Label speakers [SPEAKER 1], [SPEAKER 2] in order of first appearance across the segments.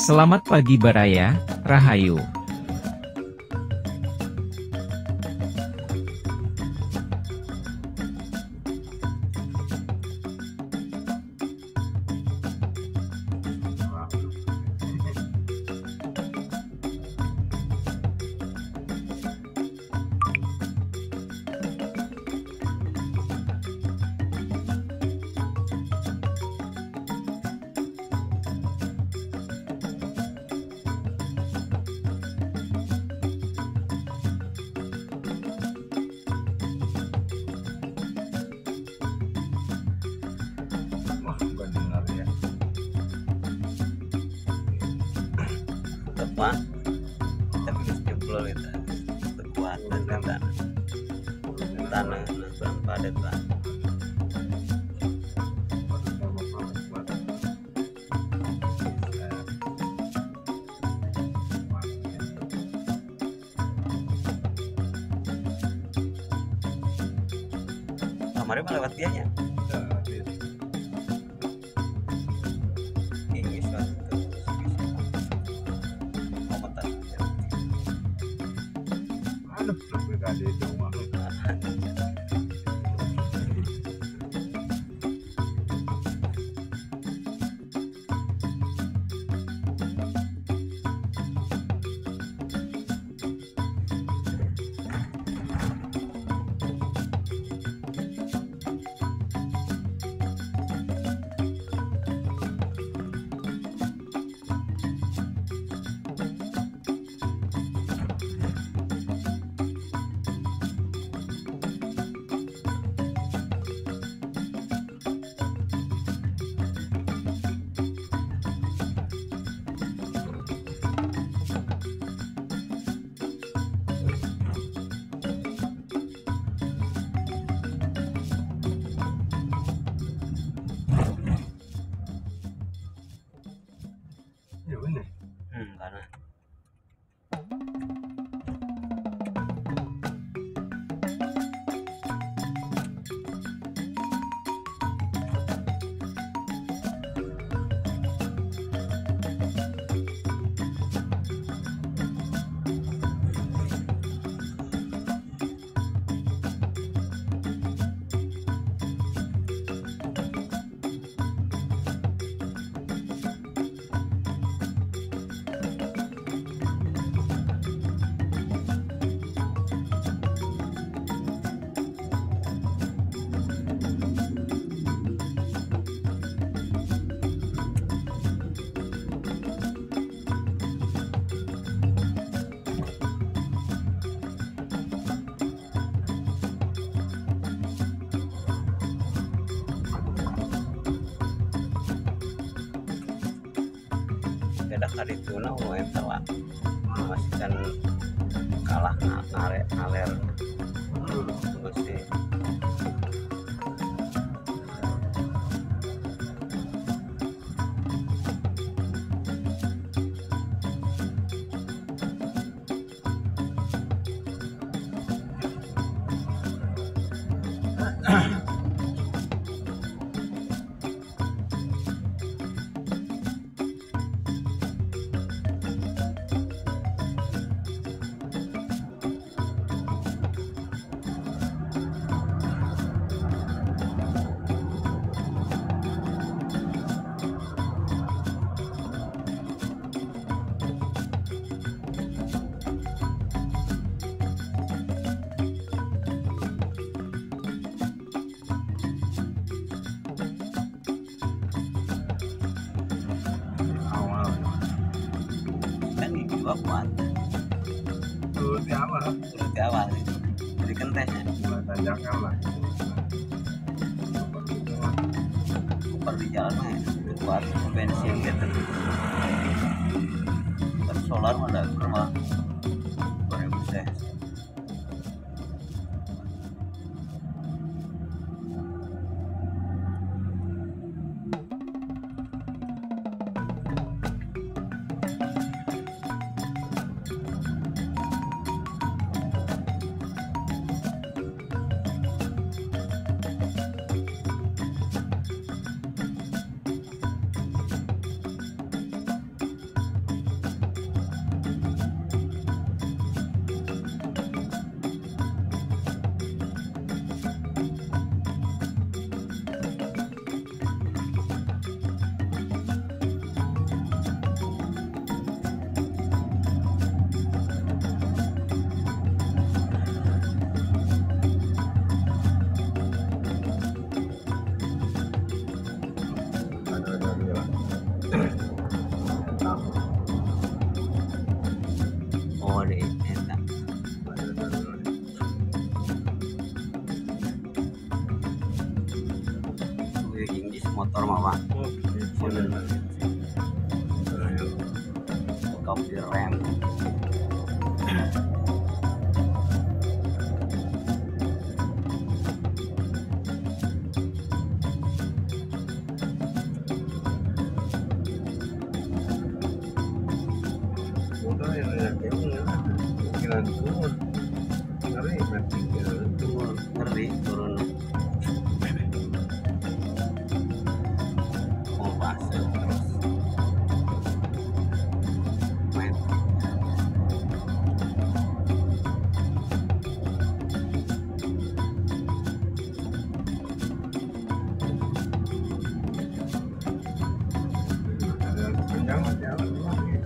[SPEAKER 1] Selamat pagi Baraya, Rahayu.
[SPEAKER 2] Pak, tapi geus jebol eta kekuatan tanah tanah kurang padat Pak. Kemarin mah lewat dia nya. Karena beda kali itu na eta Pak masih kan kalah ngaler masih. Kuat.
[SPEAKER 3] Di awal.
[SPEAKER 2] Di awal. Jadi kentesnya.
[SPEAKER 3] Tanjakan lah.
[SPEAKER 2] Kuper di jalan mah kuat bensin gitu. Solar mah ada rumah 2000 cc. Motor mah Pak. Kopi rem.
[SPEAKER 3] Udah yang kira turun. Ngeri berarti
[SPEAKER 2] turun, ngeri turun. Mau pasir terus. Main.
[SPEAKER 3] Ada panjang jalan lagi.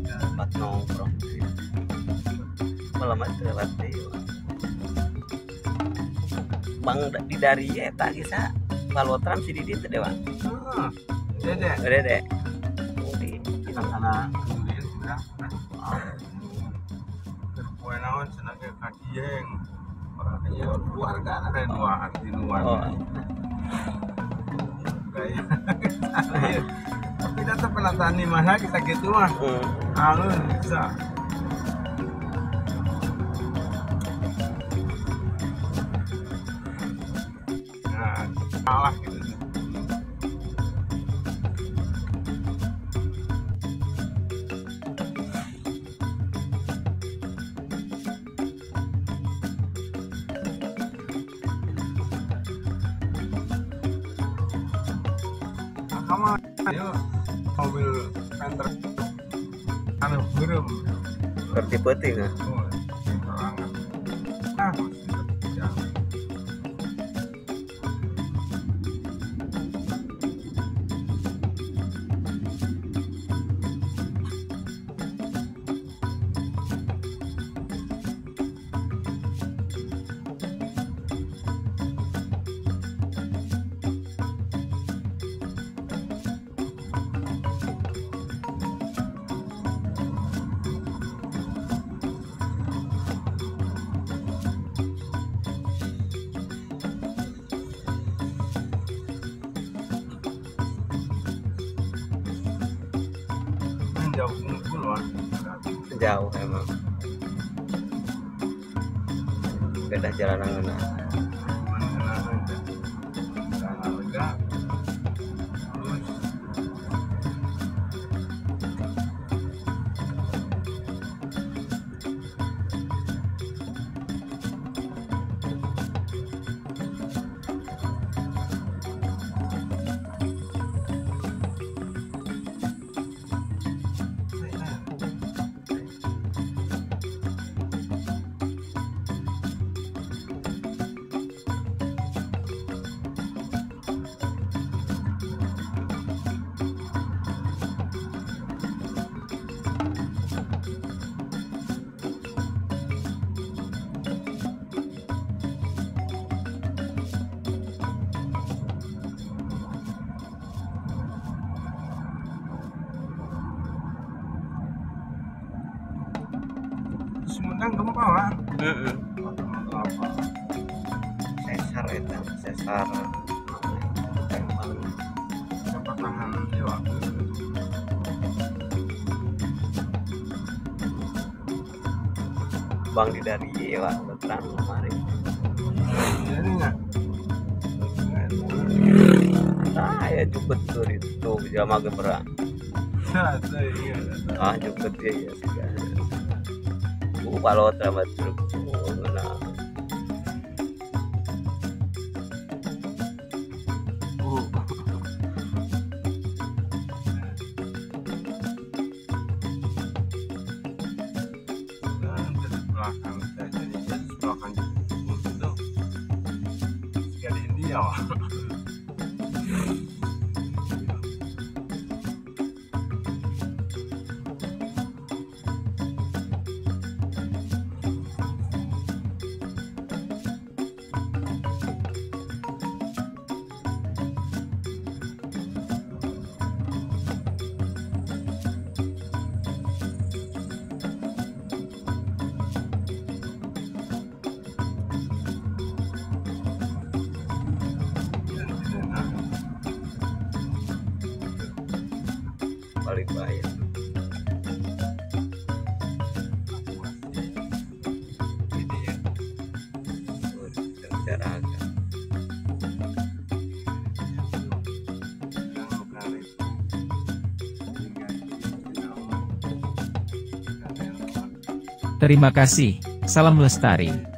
[SPEAKER 2] Tempat nongkrong malam lewat Bang di dari eta kisah palotram si Didi teh dewa.
[SPEAKER 3] Dede.
[SPEAKER 2] Dede.
[SPEAKER 3] Di sana poe naon cenah ge ka Dieng. Orangnya keluarga ada dua di luar. Gaya. Tapi tetap penataan di mana kita gitu mah. Alun bisa. Nah, kalah gitu. Kamu ayo mobil Panther anu beureum
[SPEAKER 2] seperti peuting ah.
[SPEAKER 3] Ah, Wah.
[SPEAKER 2] Jauh emang. Beda jalan ngeunah.
[SPEAKER 3] Lega. Terus Sumedang kamu bawa?
[SPEAKER 2] Heeh.
[SPEAKER 3] Apa?
[SPEAKER 2] Sesar eta, sesar. Empang.
[SPEAKER 3] Patahan dewa.
[SPEAKER 2] Bang di dari ieu Wak, terang kemarin.
[SPEAKER 3] Jadi enggak?
[SPEAKER 2] Ah, ya jupet tuh itu jama geberang.
[SPEAKER 3] Iya.
[SPEAKER 2] Ah, jupet ya ya sih. Kalau terlambat truk, nah.
[SPEAKER 3] Dari belakang, jadi belakang itu sekali India, Wak.
[SPEAKER 2] Paling bahaya.
[SPEAKER 1] Terima kasih, salam lestari.